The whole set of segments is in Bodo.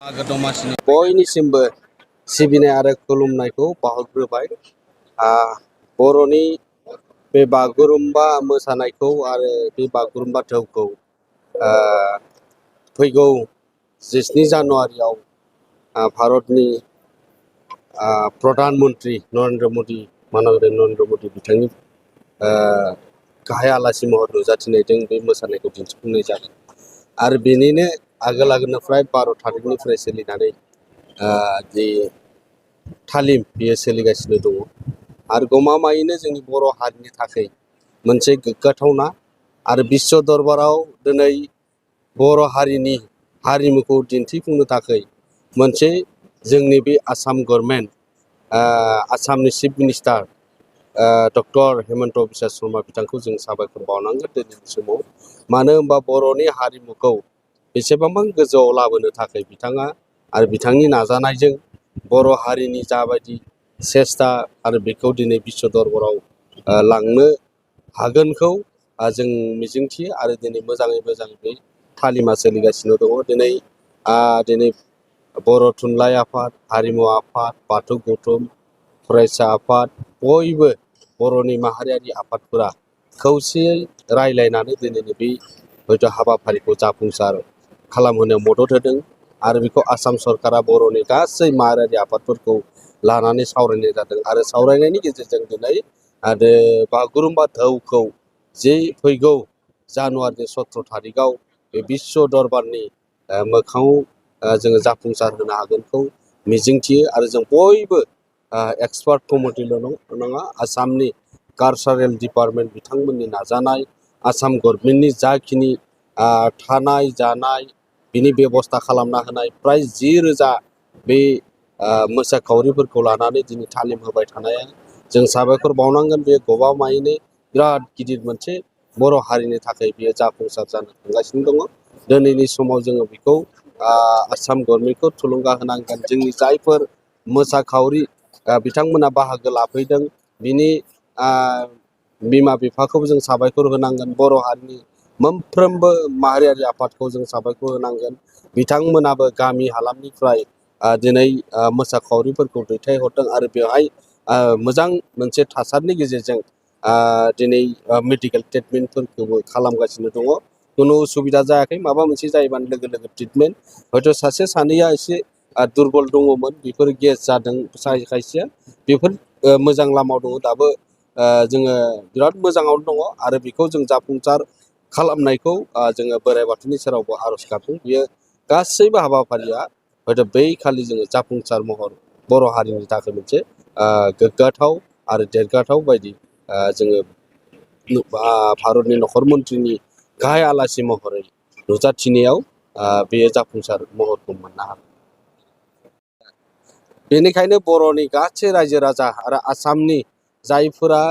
मागो दमासिनि बयनिसिमबो सिबिनाय आरो खुलुमनायखौ बावहरग्रोबाय। बर'नि बे बागुरुम्बा मोसानायखौ आरो बे बागुरुम्बा दोहौखौ फैगौ 17 जानुवारियाव भारतनि प्रधान मन्त्रि नरेन्द्र मदि माननीय नरेन्द्र मदि बिथांनि गाहाय आलासि महर नुजाथिनायजों बे मोसानायखौ दिन्थिफुंनाय जागोन आरो बेनिनो आगोलनिफ्राय 12 थारिखनिफ्राय सोलिनानै जि तालिम बेयो सोलिगासिनो दङ आरो गमामायैनो जोंनि बर' हारिनि थाखाय मोनसे गोग्गाथावना आरो बिश्व दरबाराव दिनै बर' हारिनि हारिमुखौ दिन्थिफुंनो थाखाय मोनसे जोंनि बे आसाम गभर्नमेन्ट आसामनि chief minister doctor Hemant Biswa Sharma बिथांखौ जों साबायखर बावनांगोन दिनैनि समाव। मानो होनबा बर'नि हारिमुखौ बेसेबांबा गोजौआव लाबोनो थाखाय बिथाङा आरो बिथांनि नाजानायजों बर' हारिनि जाबायदि सेस्था आरो बेखौ दिनै बिश्व दरबाराव लांनो हागोनखौ जों मिजिंथियो आरो दिनै मोजाङै मोजां बे तालिमा सोलिगासिनो दङ। दिनै बर' थुनलाइ आफाद, हारिमु आफाद, बाथौ गौथुम, फरायसा आफाद बयबो बर'नि माहारियारि आफादफोरा खौसेयै रायज्लायनानै दिनैनि बे हयथ' हाबाफारिखौ जाफुंसार खालामहोनायाव मदद होदों आरो बेखौ आसाम सरकारा बर'नि गासै माहारियारि आफादफोरखौ लानानै सावरायनाय जादों आरो सावरायनायनि गेजेरजों दिनै आरो बागुरुम्बा दोहौखौ जे फैगौ जानुवारिनि 17 थारिखआव बे बिश्व दरबारनि मोखाङाव जोङो जाफुंसार होनो हागोनखौ मिजिंथियो आरो जों बयबो एक्सपार्ट कमिटिल' नङा आसामनि कालचारेल डिपार्टमेन्ट बिथांमोननि नाजानाय आसाम गभर्नमेन्टनि जाखिनि थानाय जानाय बिनि बेबस्था खालामना होनाय प्राय 10,000 बे मोसाखावरिफोरखौ लानानै दिनै तालिम होबाय थानाया जों साबायखर बावनांगोन। बे गमामायैनो बिराद गिदिर मोनसे बर' हारिनि थाखाय बियो जाफुंसार जानो थांगासिनो दङ। दिनैनि समाव जोङो बेखौ आसाम गभर्नमेन्टखौ थुलुंगा होनांगोन। जोंनि जायफोर मोसाखावरि बिथांमोना बाहागो लाफैदों बिनि बिमा बिफाखौबो जों साबायखर होनांगोन। बर' हारिनि मोनफ्रोमबो माहारियारि आफादखौ जों साबायखर होनांगोन। बिथांमोनाबो गामि हालामनिफ्राय दिनै मोसाखावरिफोरखौ दैथायहरदों आरो बेवहाय मोजां मोनसे थासारिनि गेजेरजों दिनै मेडिकेल ट्रिटमेन्टफोरखौबो खालामगासिनो दङ। खुनु उसुबिदा जायाखै। माबा मोनसे जायोबानो लोगो लोगो ट्रिटमेन्ट हयथ' सासे सानैया एसे दुरबल दङमोन बेफोर गेस जादों खायसेया बेफोर मोजां लामायाव दङ। दाबो जोङो बिराद मोजाङावनो दङ आरो बेखौ जों जाफुंसार खालामनायखौ जोङो बोराइ बाथौनि सेरावबो आर'ज गाबदों। बियो गासैबो हाबाफारिया हयथ' बै खालि जोङो जाफुंसार महर बर' हारिनि थाखाय मोनसे गोग्गाथाव आरो देरगाथाव बायदि जोङो भारतनि नखर मन्थ्रिनि गाहाय आलासि महरै नुजाथिनायाव बेयो जाफुंसार महरखौ मोननो हागोन। बेनिखायनो बर'नि गासै रायजो राजा आरो आसामनि जायफोरा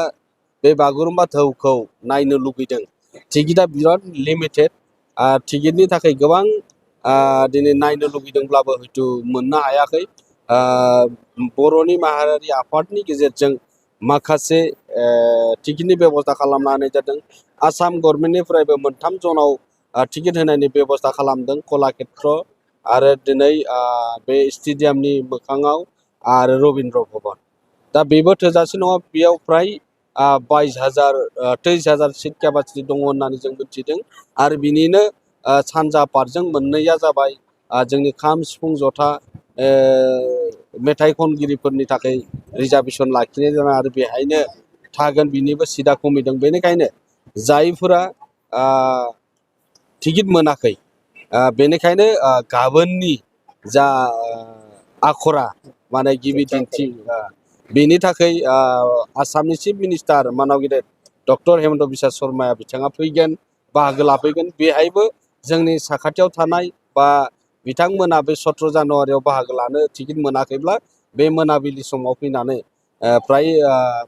बे बागुरुम्बा दोहौखौ नायनो लुगैदों टिकेटआ बिराद लिमिटेड। टिकेटनि थाखाय गोबां दिनै नायनो लुगैदोंब्लाबो हयथ' मोननो हायाखै। बर'नि माहारियारि आफादनि गेजेरजों माखासे टिकेटनि बेबस्था खालामना होनाय जादों। आसाम गभर्नमेन्टनिफ्रायबो 3 जनाव टिकेट होनायनि बेबस्था खालामदों। कलाक्षेत्र आरो दिनै बे स्टेडियामनि मोखाङाव आरो रबीन्द्र भवन। दा बेबो थोजासे नङा। बेयाव फ्राय 23,000 सिट केपासिटि दङ होननानै जों मिथिदों आरो बिनिनो सानजा पार्टजों मोननैया जाबाय जोंनि खाम सिफुं जथा मेथाइ खनगिरिफोरनि थाखाय रिजार्भेसन लाखिनाय जादों आरो बेहायनो थागोन बिनिबो सिटआ खमिदों। बेनिखायनो जायफोरा टिकेट मोनाखै बेनिखायनो गाबोननि जा आखरा माने गिबि दिन्थि बेनि थाखाय आसामनि चिफ मिनिस्टार माननीय डक्टर हेमन्त बिश्व शर्माया बिथाङा फैगोन बाहागो लाफैगोन। बेहायबो जोंनि साखाथियाव थानाय बा बिथांमोना बे 17 जानुवारियाव बाहागो लानो टिकेट मोनाखैब्ला बे मोनाबिलि समाव फैनानै प्राय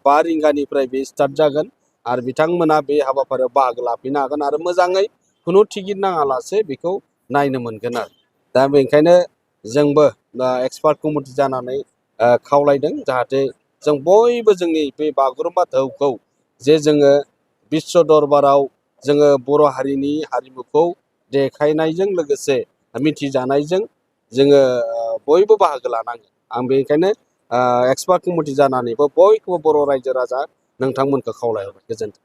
5 रिंगानिफ्राय बे स्टार्ट जागोन आरो बिथांमोना बे हाबाफारियाव बाहागो लाफैनो हागोन आरो मोजाङै खुनु टिकेट नाङालासे बेखौ नायनो मोनगोन आरो। दा बेनिखायनो जोंबो एक्सपार्ट कमिटि जानानै खावलायदों जाहाथे जों बयबो जोंनि बे बागुरुम्बा दोहौखौ जे जोङो बिश्व दरबाराव जोङो बर' हारिनि हारिमुखौ देखायनायजों लोगोसे मिथिजानायजों जोङो बयबो बाहागो लानांगोन आं बेनिखायनो एक्सपार्ट कमिटि जानानैबो बयखौबो बर' रायजो राजा नोंथांमोनखौ खावलायहरबाय गोजोन्थों।